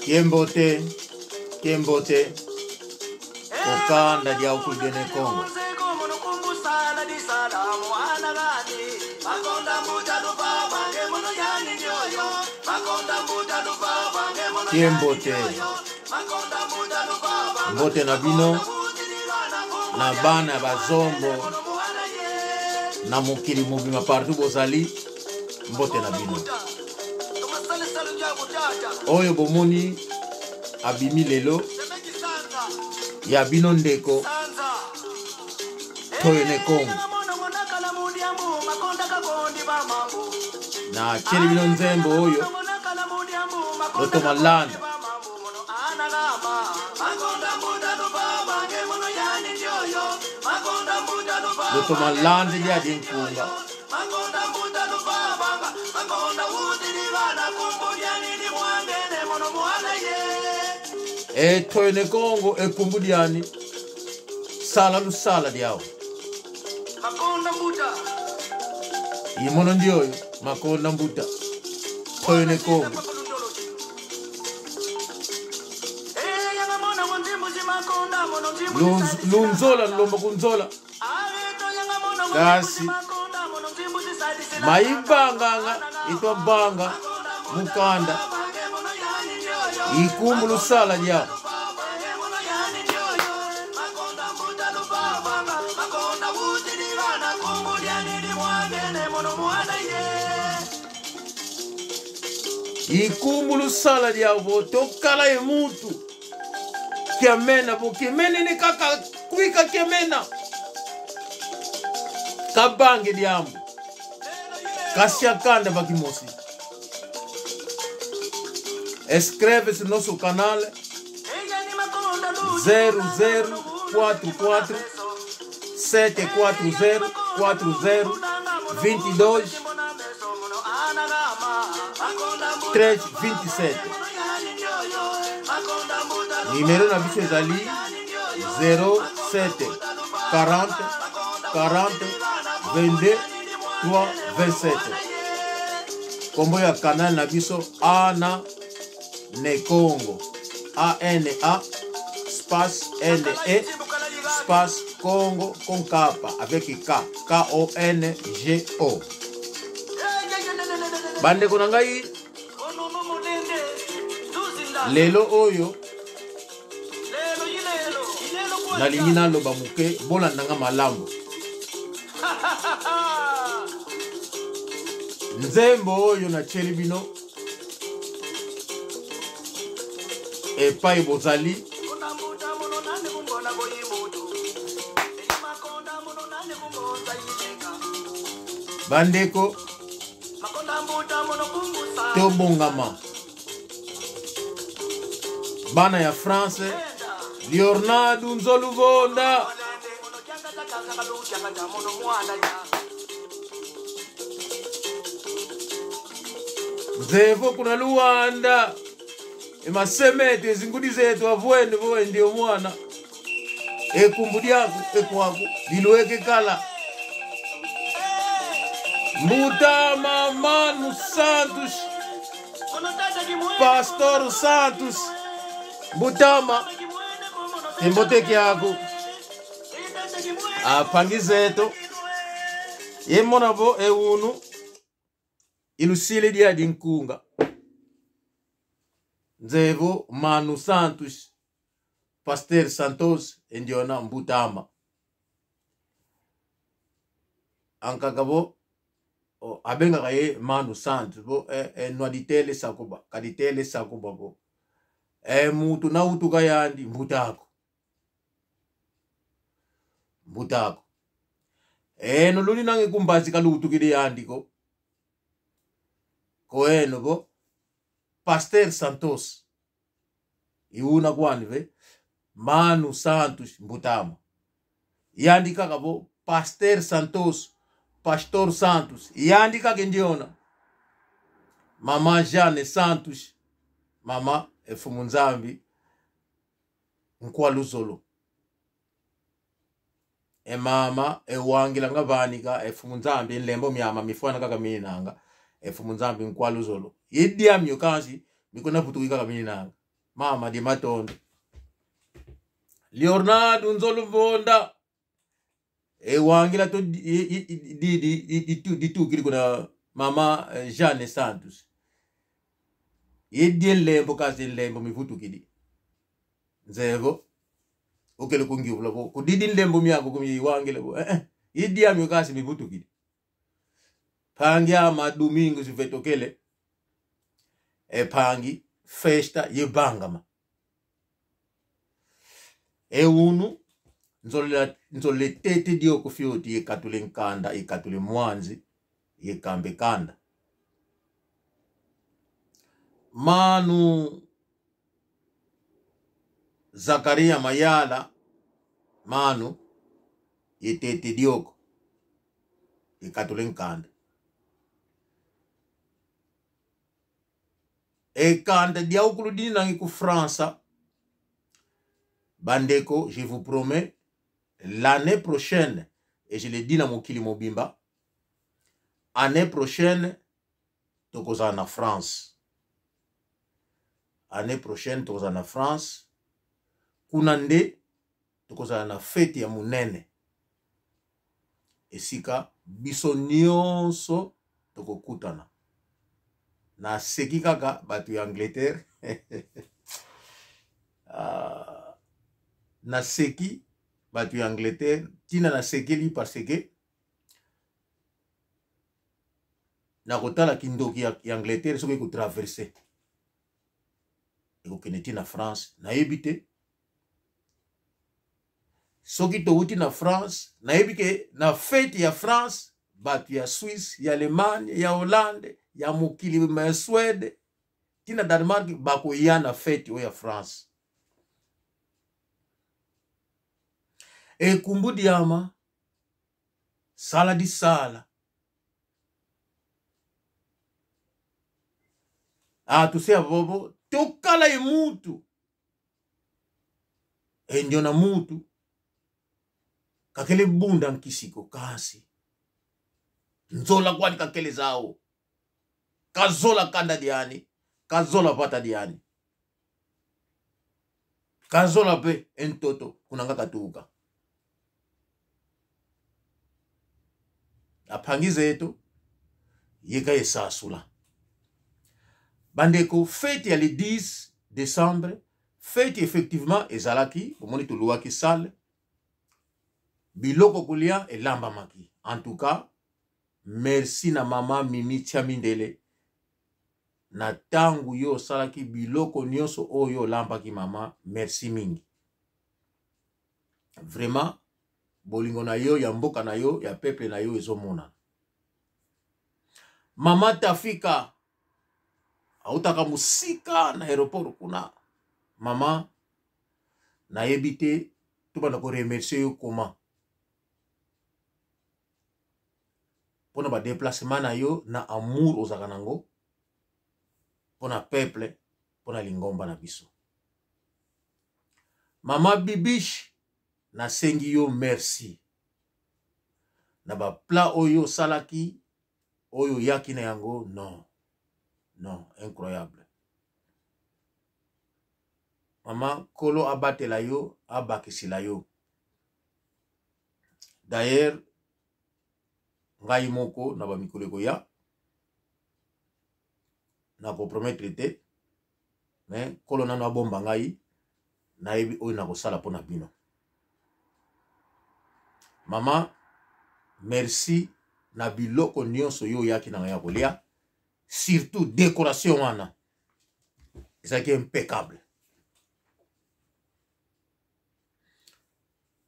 Kembote, kembote, kokanda dia okudene Congo. Kembote, mbote na bino na bana ya bazombo na mokili mobima partout bozali mbote na bino oyo bomoni abimi lelo ya bino ndeko toyone kongo na tieli bino nzembo oyo lotomalanda lotomalanda liadi nkunga Etoine Kongo ekumbu diani sala lusala diao Makonda mbuta imono ndioyo makonda mbuta toine Kongo Lunzola lulomba kunzola kasi maibanganga itwabanga mukanda ikumbu lusala lya ikumbu lusala lyavo tokala ye mutu kiamena bo kimenene kaka kwika kiamena kabange lyambo kasiakanda bakimosi Escreve-se no nosso canal 0044 740 40 22 327. Numero na biso ezali 07 40 40 22 3 27. Kombo ya canal na biso Ana Nekongo. A N A space N E space Congo con K avec K K O N G O. Bandeko na ngai lelo oyo nalingi naloba moke bolanda nga malamu nzembo oyo natyeli bino epai bozali bandeko tobongama bana ya france leornado nzoluvonda nzevo kuna luwanda emasemetu ezingudi zetu avuende voendi omwana ekumbu lyaku ekwaku lilweke kala mbuta mamanu santos pastor santos mbutama emboteki yaku apangizeto yemona bo ewunu ilusile dia dinkunga nzevo manu santos pasteur santos endiona mbutama ankaka bo oh, abengaka ye manu santos bo eh, eh, nwaditele sakuba kaditele sakuba bo eh, mutu nautuka yandi mbutako mbutako eno luli nange kumbazi kaluutukile yandi ko koeno bo pasteur santos iuna kwani ve manu santos mbutama yandi kaka bo pasteur santos pastor santos yandi kaka ndiona mama jeanne santos mama efumu nzambi nkwa luzolo emama ewangila nga vanika efumu nzambi nlembo myama mifwana kaka minanga Efumu Nzambi nkwalu zolo ye diamio kasi mikona putuki kaka mini nanga mama di matondo Leonardo Nzolo Vonda ewangila to ditukili kuna mama eh, Jeanne Santos ye die nlembo kasi nlembo mivutukidi nzevo okele kungiuvula bo kudidi nlembo myako kumiwangile bo eh, eh. ye diamio kasi mivutukidi pangi ama domingo sivetokele epangi festa yebangama eunu nzole tete dioko fioti yekatule nkanda yekatule mwanzi yekambe kanda manu Zakaria Mayala manu yetete dioko yekatule nkanda ekanda diaukulu dinangi ku França bandeko je vous promets l'année prochaine et je le dis na mokili mobimba année prochaine tokozala na France année prochaine tokozala na France kuna nde tokozala na fete ya monene esika biso nyonso tokokutana naseki kaka bato ya Angleterre ah, naseki bato ya Angleterre ntina nasekeli parce que nakotala kindoki ya, ya Angleterre soki ekotraverse ekokende ti na France nayebi te soki towuti na France nayebi ke na fete ya France bato ya Suisse ya Allemagne ya Hollande ya mokili ya Suède ti na Danemark bakoya na fete oyo ya France ekumbu diama sala di sala ah tuseya bobo tokala ye mutu endio na mutu kakele bunda nkisiko kasi nzola kwani kakele zao kazola kanda diani kazola pata diani kazola pe entoto kunanga katuka apangi zetu yeka esasula bandeko fete ya le 10 décembre fete effectivement ezalaki bomoni toluwaki salle biloko kolia elambamaki en tout cas merci na mama mimi tiamindele na ntango yo osalaki biloko nyonso oyo olambaki mama merci mingi vraiment bolingo na yo ya mboka na yo ya peuple na yo ezomonana mama tafika autaka mosika na aéroport kuna mama nayebi te tobanda koremercie yo koma mpo na badeplacement na yo na amour ozalaka nango mpo na peuple mpo na lingomba na biso mama bibish nasengi yo merci na baplat oyo osalaki oyo oyaki na yango non non incroyable mama nkolo abatela yo abakisela yo d'ailleurs ngai moko na bamikolo ekoya nakopromettre te me nkolo nano abomba ngai nayebi oyo nakosala mpo na bino mama merci na biloko nyonso yo oyaki na ngai ya kolia surtout décoration wana ezalaki impeccable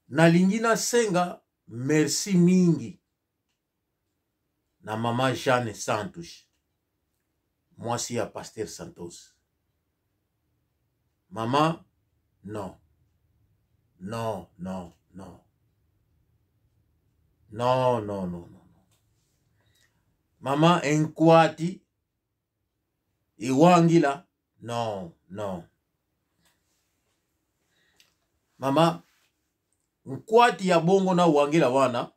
nalingi nasenga merci mingi na mama Jeanne Santos mwasi ya pasteur Santos mama non non non non non non non non mama enkwati ewangila non non mama nkwati ya bongo na wangila wana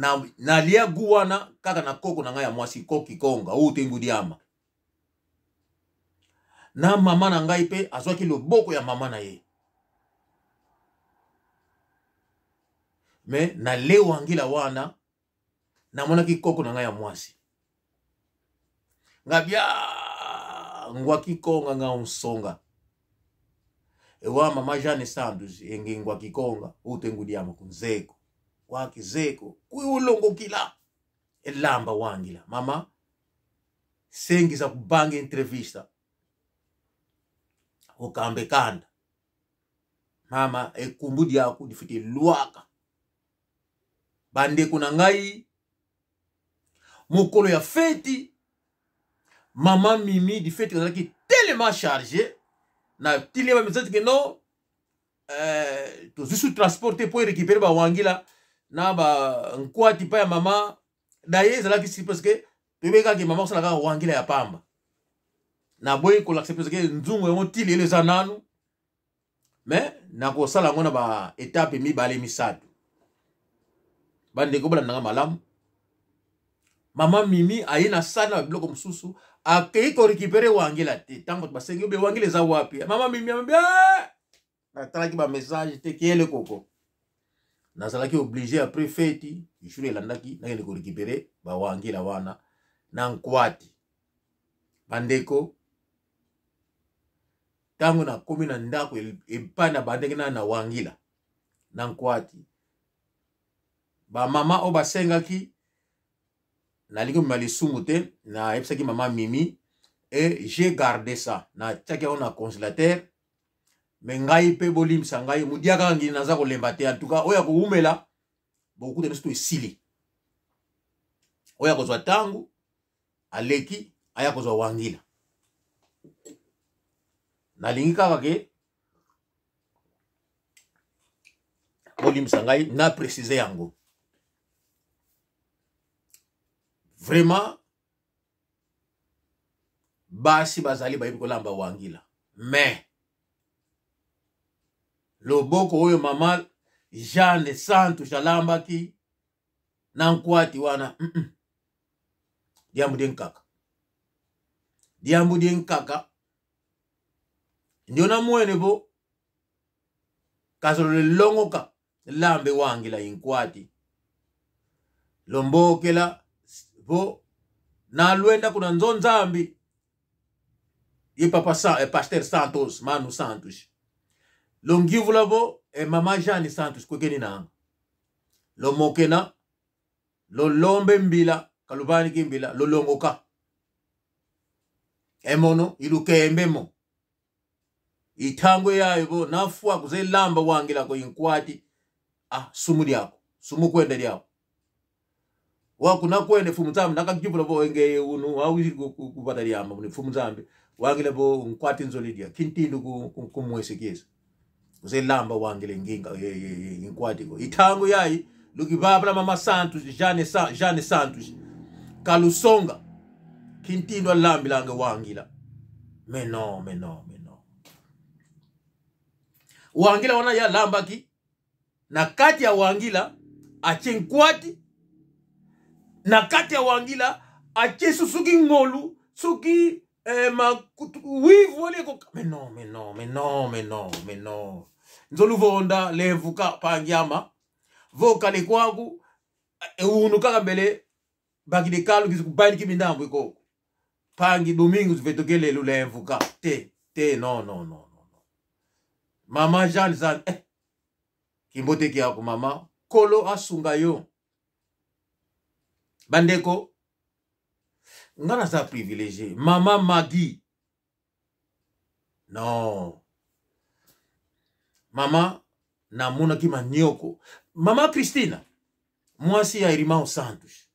Na nalia gu wana kaka na koko na ngai ya mwasi koki konga oyo te ngudiama. Na mama na ngai mpe azwaki loboko ya mama na ye. Me na lewangila wana namonaki koko na ngai ya mwasi ngabia ngwaki konga nga nsonga ewa mama Jeanne Santos enge ngwaki konga ute ngudiama kunzeko kwaki zeko kuiulongokila elamba wangila mama sengiza kubanga entrevista ukambe kanda mama ekumbu diaku difite lwaka. Bandeko na ngai mokolo ya feti mama Mimi di feti azalaki tellement chargé na tili ba message que non, tozwi su transport te po récupérer ba wangila na ba nkwati pa ya mama daye ezalaki si parce que toyebi kaka mama kosala kaka wangila ya pamba. Naboyi kolakisa parce que nzungu yango tili ele eza nanu, mais nakosala yango na ba étape mibale misato. Bandeko bolandanga malamu. Mama Mimi aye na sala na biloko mosusu, akei korécupérer wangila te. Ntango bato basengi obe wangila eza wapi, mama Mimi ambi, natalaki ba message te kiele koko. Nazalaki obligé après feti jour elandaki nakende korécupérer ba wangila wana na nkwati. Bandeko, ntango nakomi na ndako epai na bandeki na wangila na nkwati, ba mama oyo basengaki nalingi komema lisumu te, nayebisaki mama Mimi et j'ai gardé ça, natiaki yango na congélateur. Me ngai mpe bolimbisa ngai modia kaka ngini naza kolemba te. En tout cas oyo ya kowumela bokuta nyonso to esili, oyo ya kozwa ntango aleki aya kozwa wangila. Nalingi kaka ke bolimbisa ngai na préciser yango. Vraiment basi bazali bayebi kolamba wangila, mais loboko oyo mama Jeanne Santos alambaki na nkwati wana, Diambu de nkaka, diambu de nkaka ndio na mwene bo kazolo lelongoka lambe wangila inkwati lombokela bo na lwenda kuna nzonzambi ye papa pasteur Santos Manu Santos longivula bo mama Jeanne Santos kwekeni nanga lomokena lolombe mbila kalubani kimbila lolongoka emono ilukembe mo itangwe yayo bo nafwa kuzelamba wangila ko inkwati sumu lyako sumu kwenda lyako wakuna kwende fumu nzambi nakakijubula bo enge unu au kupata lyamba ni fumu nzambi wangila bo nkwati nzolidia kintindu kumwesekeza kuzelamba wangila nginga inkwati ko itango yayi lukibabla mama Santos Jeanne Santos kalusonga kintindu alambilanga wangila. Mais non, mais non, mais non. Wangila wana ya lambaki na kati ya wangila ache nkwati, na kati ya wangila ache susuki ngolu suki wivu wali ko. Mais non, mais non, mais non, mais non, mais non. Nzoluvonda levuka pangiama vokale kwaku unu kaka mbele bakide kalu kizukubaini kibindambu iko pangi domingo zivetokele lulevuka te te non non non non. Mama Jeanne Zan kimbote ki yako mama kolo asunga yo. Bandeko nga naza privilégié mama Maggie non mama namonaki manioko mama Christina mwasi ya Irmão Santos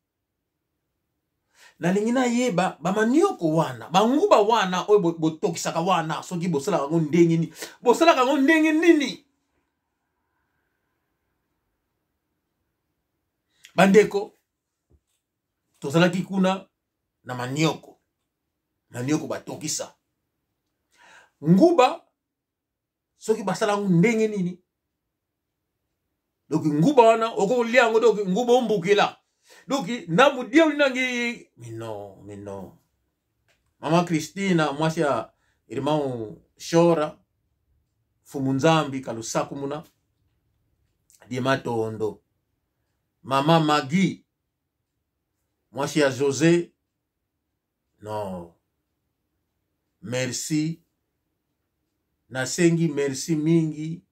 nalingi nayeba bamanioko wana banguba wana oyo botokisaka wana soki bosalaka yango ndenge nini, bosalaka yango ndenge nini. Bandeko tozalaki kuna na manioko, manioko batokisa nguba soki basala yango ndenge nini. Donc nguba wana okolia yango, donc nguba ombukela. Donc na mudia nangi mais non, mais non. Mama Christina mwasi ya irmão Shora Fumu Nzambi kalusaku muna di matondo. Mama Maggie mwasi ya José, non, merci. Nasengi merci mingi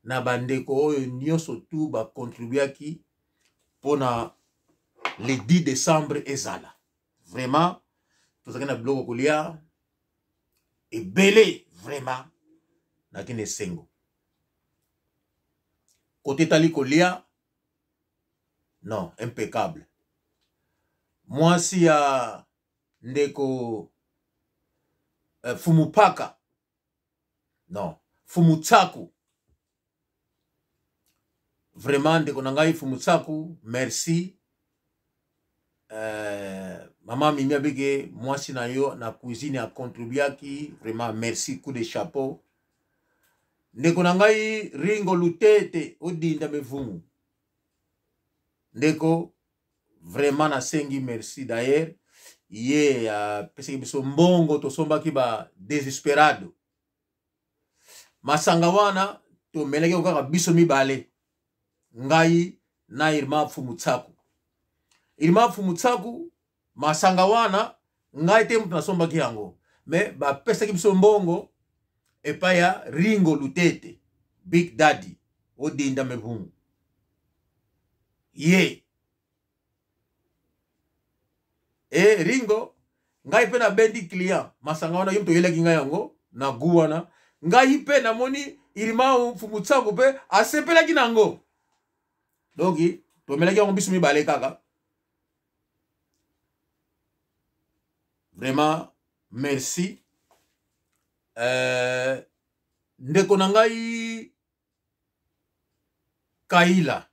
na bandeko oyo nyonso tu bakontribuaki mpona le 10 décembre ezala. Vraiment tozalaki na biloko kolia ebele, vraiment naki na esengo. Kote etali kolia, non, impeccable. Mwasi ya ndeko Fumupaka, non, Fumutsaku, vraiment ndeko na ngai Fumutsaku, merci. Mama Mimi abike mwasi na yo na cuisine acontribuaki, vraiment merci, coup de chapeau. Ndeko na ngai Ringo Lutete odinda mevumu, ndeko vraiment nasengi merci. D'ailleurs ye apesaki biso mbongo, tosombaki ba desesperado masanga wana, tomelaki kaka biso mibale, ngai na Irma Fumutsaku. Irma Fumutsaku, masanga wana ngai te moto nasombaki yango, me bapesaki biso mbongo epai ya Ringo Lutete, Big Daddy odinda mevungu ye. E Ringo, ngai mpe nabendi client masanga wana, ye moto oyelaki ngai yango na gu wana. Ngai mpe namoni Irma Fumutsaku mpe asepelaki na yango, donc tomelaki yango biso mibale kaka. Vraiment merci. Ndeko na ngai Kaila,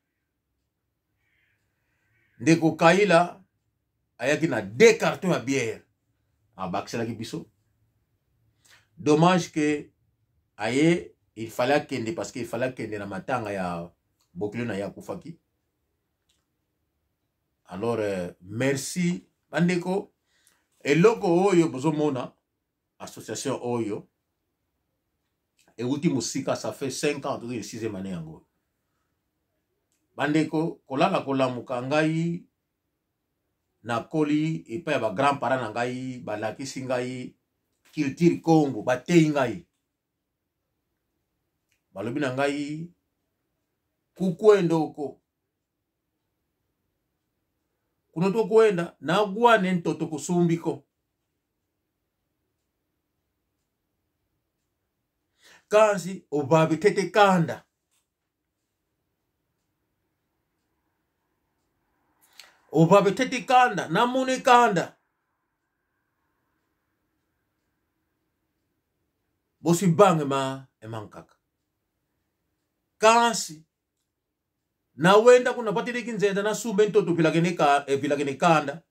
ndeko Kaila ayaki na deux cartons ya bière, abakiselaki biso. Dommage que aye, il fallait akende parce que il fallait akende na matanga ya bokilo na ye akufaki. Alors merci bandeko. Eloko oyo bozomona, association oyo euti mosika, ça fait 5 ans, tozo 6e année yango. Bandeko, kolala kolamuka, ngai nakoli epai ya ba grand parent na ngai, balakisi ngai culture Congo, bateyi ngai, balobi na ngai kukwendoko kuno tokwenda nagwane ntoto kusumbiko kansi obabitete kanda. Obabitete kanda namone kanda bosibange ma emankaka kansi nawenda kuna patiliki nzenda nasumbe ntoto pilakene kanda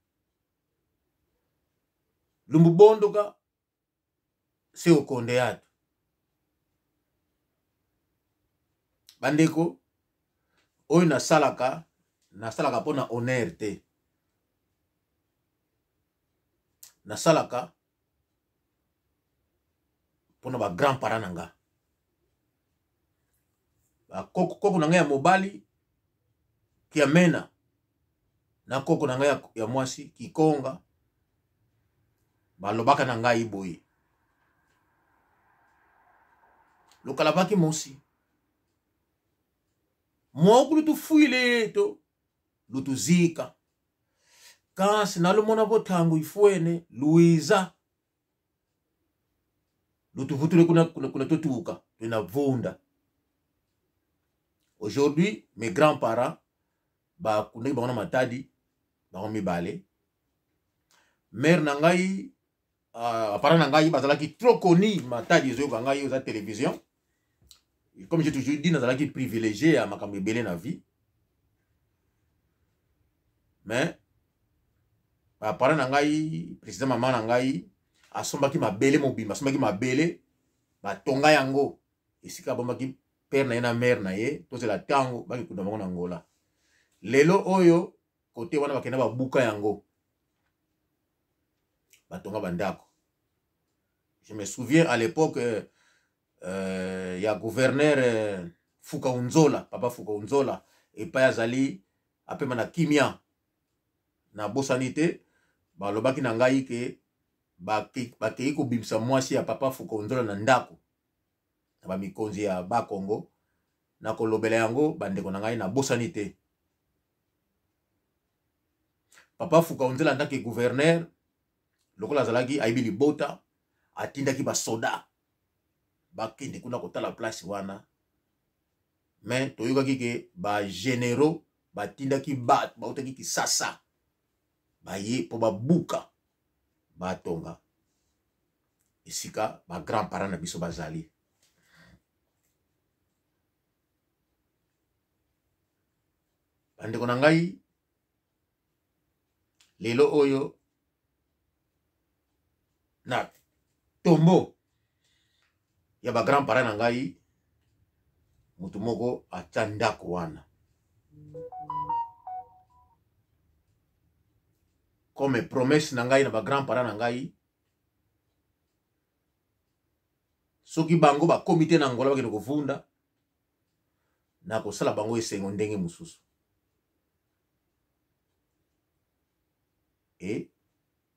lumbubondoka se okonde yato. Bandeko, oyo nasalaka, nasalaka mpo na honneur te, nasalaka mpo na ba grand parent na nga, bakoko koko na ngai ya mobali Kiamena na koko na ngai ya mwasi Kikonga, balobaka na ngai boye: lokalabaki mosi mokulu tufuile to lutuzika kasi nalomona botango ifuene luiza lutuvutule kuna, kuna, kuna totuka tuna vunda. Aujourd'hui mes grands-parents bakundaki bango na Matadi, bango mibale. Mère na ngai, apara na ngai bazalaki trop connu Matadi, ezoyoka ngai oza télévision. Comme j'ai toujours dit, nazalaki privilégié ya makambo ebele na vie, mais bapara na ngai, président mama na ngai asombaki mabele mobimba, asombaki mabele, batonga yango esika abombaki. Père na ye na mère na ye, tozela ntango bakikunda bango na Angola. Lelo oyo kote wana bakenda babuka yango, batonga bandako. Je me souviens à l'époque ya gouverneur Fuka Unzola, papa Fuka Unzola, epai azali apema na kimia. Nabosani te, balobaki na ngai ke bakei kobimisa mwasi ya papa Fuka Unzola na ndako na bamikonzi ya Bakongo. Nakolobela yango bandeko na ngai, nabosani te. Papa Fuka Unzola ndaki gouverneur, lokola azalaki ayebi libota, atindaki basoda bakende kuna kotala place wana. Me toyokaki ke bagénéraux batindaki bato bautaki Kisasa, baye mpo babuka, batonga esika ba grand parent na biso bazali. Bandeko na ngai, lelo oyo na tombo ya ba grand parent na ngai, moto moko atya ndako wana comme promesse na ngai na ba grand parent na ngai. Soki bango bakomi te na Angola, bakende kovunda, nakosala bango esengo ndenge mosusu. E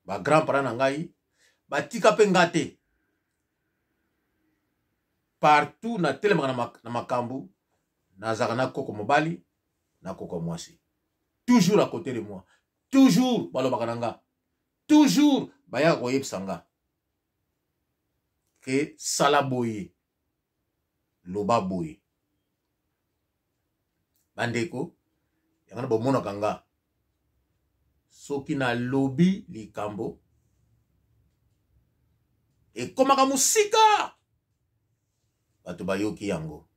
ba grand parent na ngai batika mpe nga te. Partout natelemaka na makambo, nazalaka na koko mobali na koko mwasi, toujours à côté de moi, toujours balobaka na nga, toujours bayaka koyebisa nga ke sala boye, loba boye. Bandeko, yango na bomonaka nga, soki nalobi likambo, ekomaka mosika, bato bayoki yango.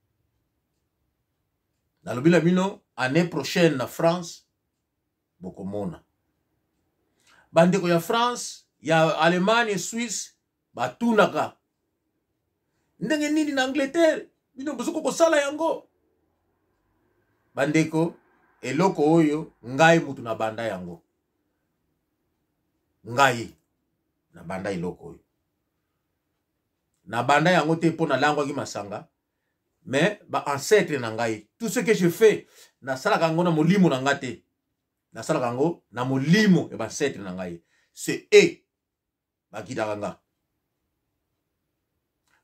Nalobi na bino, année prochaine na France bokomona bandeko ya France, ya Allemagne, Suisse batunaka ndenge nini na Angleterre bino bozoki kosala yango. Bandeko, eloko oyo ngai mutu na banda yango, ngai na banda eloko oyo, na banda yango te mpo nalangwaki masanga, mais ba ancêtre na ngai. Tout ce que je fais, nasalaka yango na molimo na ngai te, nasalaka yango na molimo ya ba ancêtre na ngai. C'est eux bakitaka nga,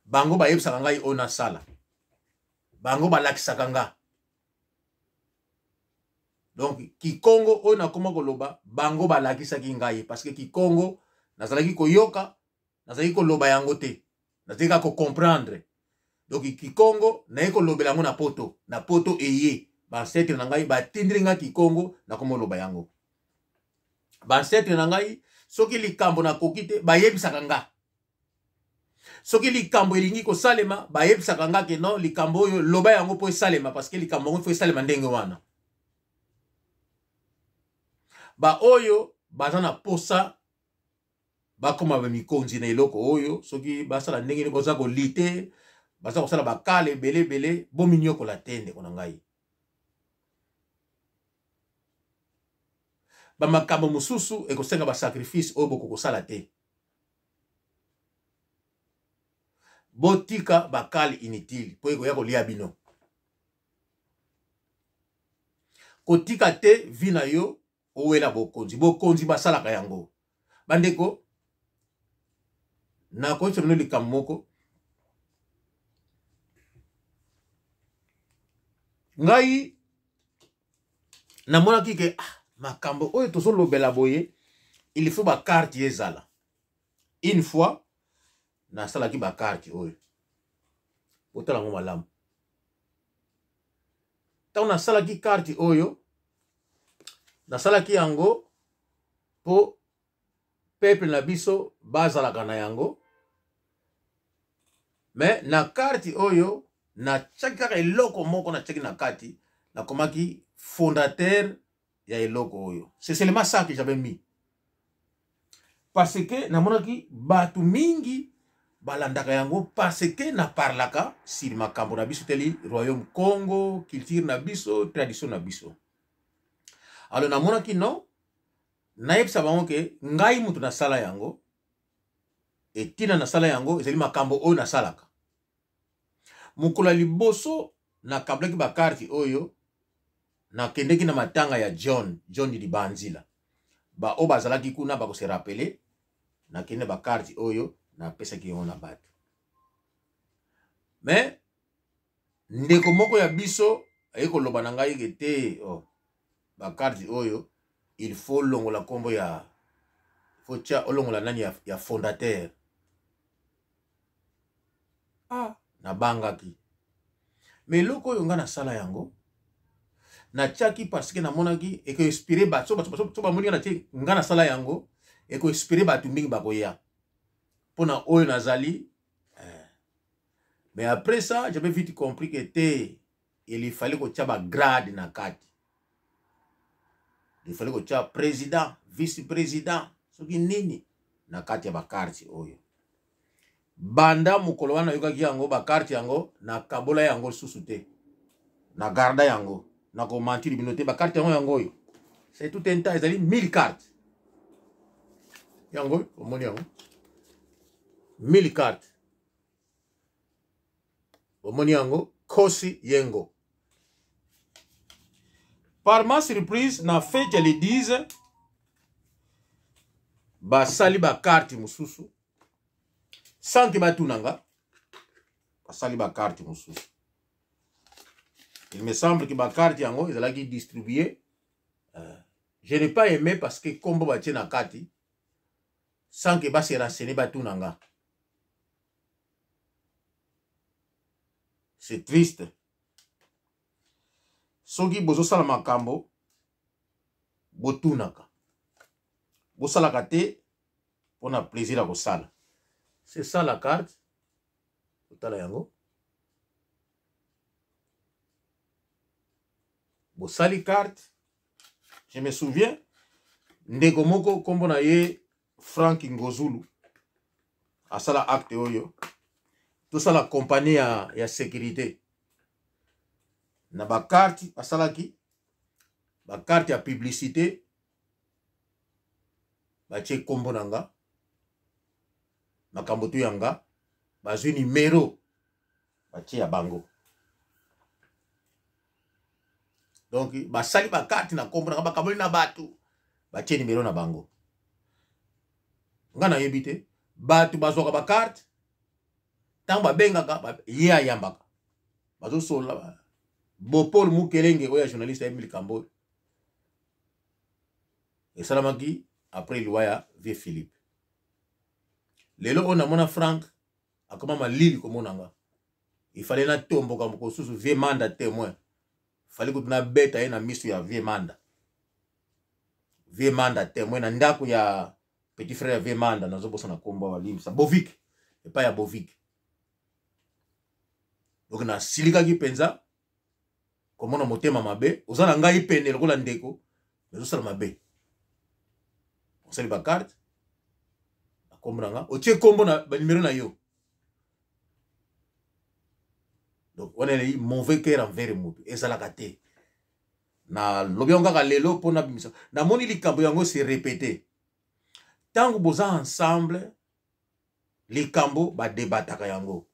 bango bayebisaka ngai oyo nasala, bango balakisaka nga. Donc kikongo oyo nakoma koloba, bango balakisaki ngai, parce que kikongo nazalaki koyoka, nazalaki koloba yango te, nazalaki kaka kocomprendre. Donc kikongo naye kolobela yango na poto, na poto eye baancetre na ngai batindeli ngai kikongo, nakoma oloba yango. Baancetre na ngai, soki likambo nakoki te, bayebisaka nga. Soki likambo elingi kosalema, bayebisaka nga ke non, likambo oyo loba yango mpo esalema, parce que likambo yango fo esalema ndenge wana. Baoyo baza na posa bakoma bamikonzi na eloko oyo, soki basala ndenge nini, baza kolite, baza kosala bakala ebele ebele, bominyokola te ndeko na ngai. Bamakambo mosusu ekosenga basacrifice oyo bokokosala te. Botika bakale inutile mpo ekoya kolia bino. Kotika te vi na yo owela bokonzi. Bokonzi basalaka yango. Bandeko, nakoyebisa bino likambo moko. Ngai namonaki ke makambo oyo tozolobela boye, il faut bakarte ezala. Une fois nasalaki bakarte oyo, botala yango malamu. Ntango nasalaki karte oyo, nasalaki yango mpo peuple na biso bazalaka na yango. Me na karte oyo natiaki kaka eloko moko, natiaki na kati, nakomaki fondateur ya eloko oyo. C'est seulement ça que j'avais mis, parce que namonaki bato mingi Balandaka yango parce que na parlaka sur makambo na biso teli royaume Congo, culture na biso, tradition na biso. Alors namonaki non, nayebisa bango ke ngai moto nasala yango, etina nasala yango ezali makambo oyo nasalaka. Mokolo ya liboso nakablaki bakarte oyo, nakendeki na matanga ya John, John Libanzila. Ba oyo bazalaki kuna bako se rappeler, nakende bakarte oyo napesaki yango na bato. Mais ndeko moko ya biso aye koloba na ngai ke te, oh, bakarte oyo il faut longola kombo ya, faut tia olongola nani ya fondateur. Ah, nabangaki. Mais eloko oyo nga nasala yango, natiaki parce que namonaki eko inspire bato, so bamoni nga natie, nga nasala yango, eko inspire bato mingi bakoya mpona oyo nazali. Mais après ça, j'avais vite compris que te, il fallait kotia ba grade na kati. Il fallait kotia président, vice-président, soki nini na kati ya ba carte oyo. Banda mokolo wana nayokaki yango, ba carte yango nakabola yango lisusu te, na garda yango, na komentiri bino te, ba carte yango yango oyo c'est tout un tas, ezali 1000 cartes yango, omoni yango 1000 cartes, omoni yango Kosi Yengo. Par ma surprise, na fête ya le 10 basali ba carte mosusu sans que batuna nga, basali ba carte mosusu. Il me semble que ba carte yango ezalaki distribué. Je n'ai pas aimé parce que kombo batie na kati sans que ba se renseigner batuna nga. C'est triste. Soki bozosala makambo botunaka, bosalaka te mpona plaisir ya kosala. C'est ça la carte. Otala yango, bosali carte. Je me souviens ndeko moko kombo na ye Frank Ngozulu asala acte oyo, tosala compagnie ya sécurité na ba carte, asalaki ba carte ya publicité, batie kombo na nga, makambo tu ya nga, bazwi numero batie ya bango. Donc basali ba carte na kombo na nga, bakaboli na bato, batie numero na bango. Nga nayebi te, bato bazwaka ba carte ntango babengaka ye ayambaka, bazosolola. Bopol Mukelenge oyo ya journaliste ayebi likambo oyo esalamaki après liwa ya vieux Philippe. Lelo oyo namona Frank akoma malili komona nga, il fallait natomboka mokosusu vieux Manda témoin, fallait kutu nabeta ye na miso ya vieux Manda. Vieux Manda témoin na ndako ya petit frère ya vieux Manda, nazobosana kombo balimbisa, Bovik, epai ya Bovik. Donc nasilikaki mpenza komona motema mabe, oza na ngai pene lokola ndeko, nazosala mabe. Osali ba carte bakombo na nga, otie kombo na ba numero na yo. Donc wana ezali mauvais cœur envers motu, ezalaka te. Na lobi yango kaka lelo mpo nabimisa, namoni likambo yango se répéter. Ntango boza ensemble, likambo badebataka yango.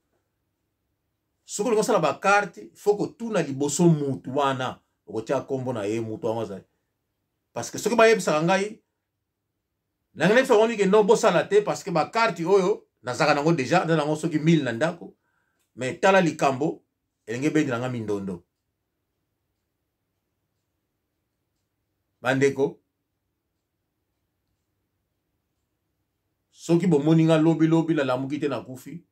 Soki olingi osala ba carte, faut kotuna liboso mutu wana okotia kombo na ye, mutu yango azali. Parce que soki bayebisaka ngai, nangi nayebisa bango ke non, bosala te, parce que ba carte oyo nazalaka nango déjà, naza nango soki 1000 na ndako, mais tala likambo elingi ebendela nga mindondo. Bandeko, soki bomoni nga lobi lobi nalamuki te, nakufi,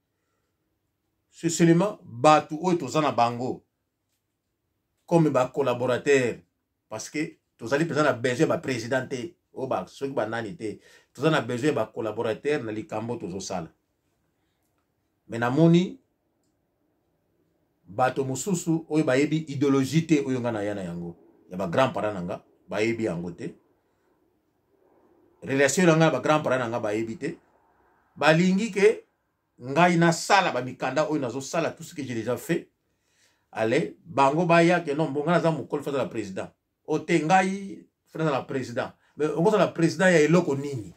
c'est seulement bato oyo toza na bango comme ba collaborateurs, parce que tozali mpenza na besoin ya ba président te, oyo ba soki banani te, toza na besoin ya ba collaborateurs na likambo tozosala. Mais namoni bato mosusu oyo bayebi idéologie te oyo nga naya na yango ya ba grand parent na nga, bayebi yango te, relation na nga na ba grand parent na nga bayebi te, balingi ke Ngai nasala bamikanda oyo nazosala, tout ce que j'ai déjà fait. Ale bango baya ke non, bonga naza mokolo, fazala président. O te, ngai faut nazala président. Mais okozala président ya eloko nini?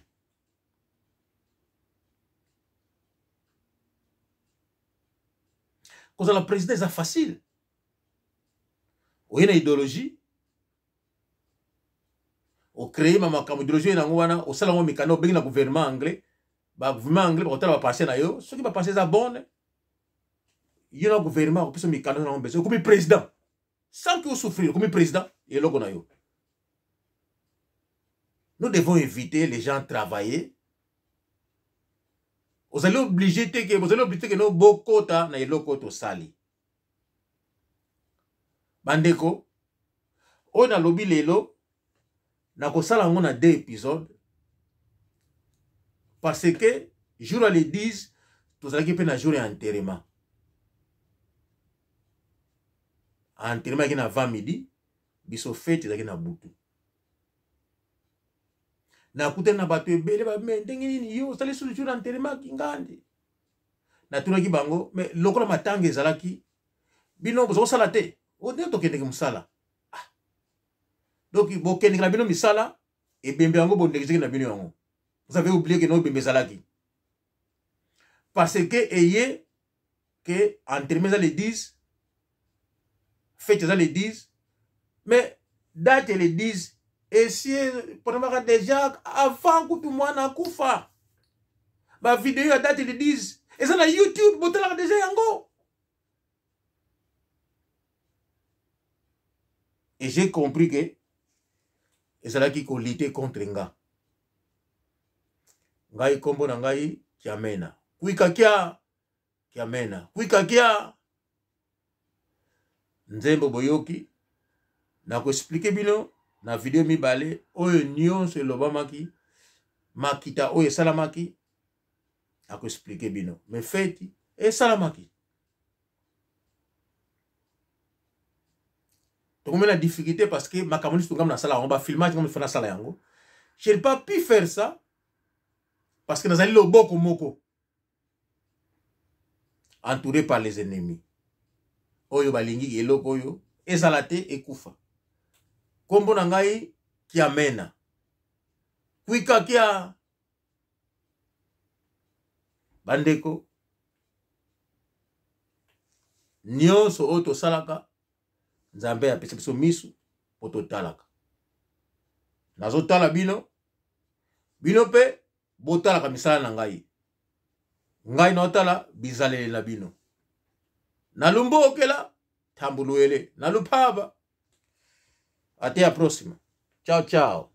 Kozala président eza facile. Oye na idéologie, ocreye ma makambo idéologie oye nango wana, osala yango mikanda, obengi na gouvernement anglais. Ba gouvernement anglais bakotala bapense na yo. Soki bapense eza bonne, yo na gouvernement akopesa mikanda nango besoin, okomi président sans que osouffrir, okomi président eloko na yo. Nous devons éviter les gens travailler. Ozali obligé te ke, bozali obligé te ke no bokota na eloko oyo tosali. Bandeko, oyo nalobi lelo, nakosala yango na deux épisodes, parce que jour ya le 10 tozalaki mpe na jour ya enterrement. Enterrement ezalaki na avant midi, biso fete ezalaki na butu. Nakutani na bato ebele bame ndenge nini yo osali susu jour ya enterrement kingandi. Natunaki bango, me lokola matanga ezalaki, bino bozokosala te? Nde tokendeke mosala. Ah. Donc bokendeke na bino misala, ebembe yango bondekisaki na bino yango. Vous avez oublié que no ebembe ezalaki, parce que eye ke enterrement eza le 10, fete eza le 10, mais date le 10 esi eponamaka déjà avant kutu mwana akufa. Bavideo ya date le 10 eza na YouTube, botalaka déjà yango. Et j'ai compris que ezalaki kolite contre nga. Ngai nkombo na ngai Kiamena Kwikakia, Kiamena Kwikakia. Nzembo boyoki, nakoexplike bino na video mibale oyo nyonso elobamaki, makita oyo esalamaki, nakoexplike bino. Me feti esalamaki, tokomi na difficulté parce que makambo nyonso ngambo nasala yango, bafilmage ngambo fa nasala yango. Je n'ai pas pu faire ça parce que nazali loboko moko, entouré par les ennemis oyo balingi eloko oyo ezala te ekufa. Nkombo na ngai Kiamena Kwikakia. Bandeko nyonso oyo tosalaka, Nzambe apesa biso misu mpo totalaka. Nazotala bino, bino mpe botalaka misala na ngai. Ngai naotala bizaleli na bino. Nalumbokela tambuluele naluphaba. Até a próxima. Ciao ciao.